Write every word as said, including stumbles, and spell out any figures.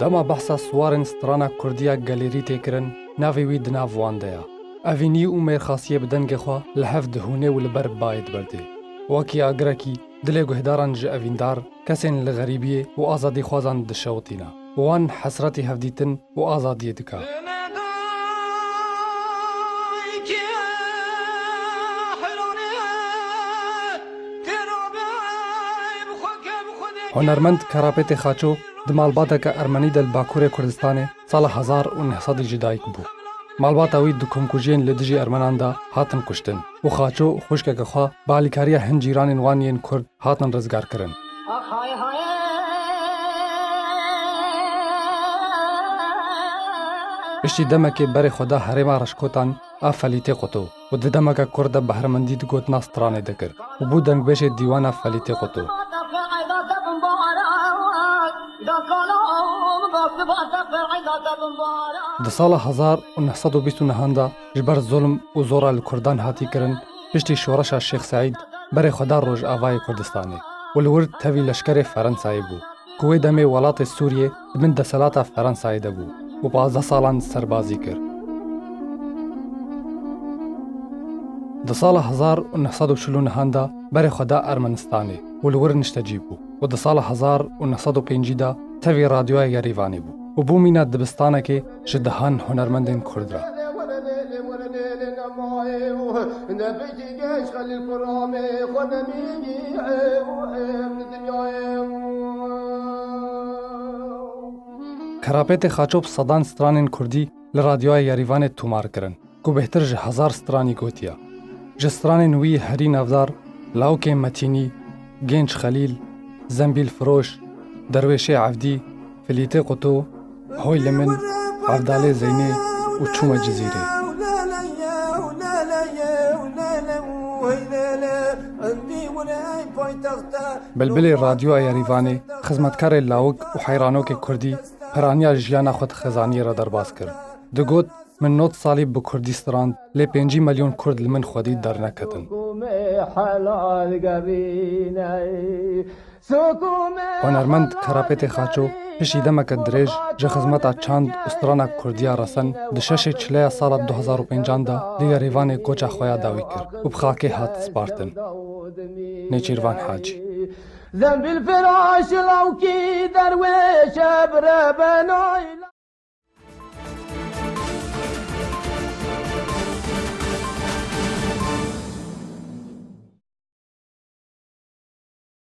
Dema behsa siwarên strana kurdî ya gelêrî tê kirin, navê wî di nav wan de ye. Evînî û mêrxasiyê bi dengê xwe li hev dihûnê û li ber bayê diberdê. Wekî agirekî dilê guhdaran ji evîndar, kesên li xerîbiyê û azadîxwazan dişewitîne. Wan hesretî hevdîtin û azadiyê dike. Hunermend Karapêtê Xaço di malbateke ermenî de li Bakurê Kurdistanê sala hezar û neh sedî ji dayik bû. Malbata wî di komkujiyên li dijî ermenan de hatin kuştin û Xaço û xwişkeke xwe bi alîkariya hin cîranên wan yên Kurd hatin rizgarkirin. Piştî demekê berê xwe da herêma Reşkotan a Felîtê Quto û di demeke kurt de behremendî di gotina stranê de kir û bû dengbêjê dîwana Felîtê Quto. Di sala hezar û neh sed û bîst û nehan de ji ber zulm û zora li Kurdan hatî kirin, piştî şoreşa Şêx Seîd berê xwe da Rojavayê Kurdistanê û li wir tevî leşkerê Ferensayê bû, ku wê demê welatê Sûriyê di bin desthilata Ferensayê de bû û pazdeh salan serbazî kir. Di sala hezar û neh sed û çil û nehan de berê xwe da Ermenistanê û li wir niştecî bû û di sala hezar û neh sed û pêncî de tevî Radyoya Yerîvanê bû û bû mîna dibistanekê ji dehan hunermendên Kurd re. Karapêtê Xaço bi sedan stranên Kurdî li Radyoya Yerîvanê tomar kirin, ku bêhtir ji hezar stranî gotiye. Ji stranên wî herî navdar Lawikê Metînî, Genç Xelîl, Zembîlfiroş, Derwêşê Evdî, Filîtê Quto, Hoy li min, Evdalê Zeynê û Çûme Cizîrê. Bilbilê Radyoya Yerîvanê, xizmetkarê lawik û heyranokê Kurdî, piraniya jiyana xwe di xêzaniyê re derbas kir. Digot, Min nod salî bi kurdî strand, lê pêncî milyon kurd li min xwedî derneketin. Hunermend Karapêtê Xaço piştî demeke dirêj ji xizmeta çand û strana kurdî ya resen di şeşê çileya sala du hezar û pêncan de li Yerîvanê koça xwe ya dawî kir û bi xakê hat spartin. Nêçîrvan Hacî. Zembîlfiroş lawkî derwêşe bi rebenay.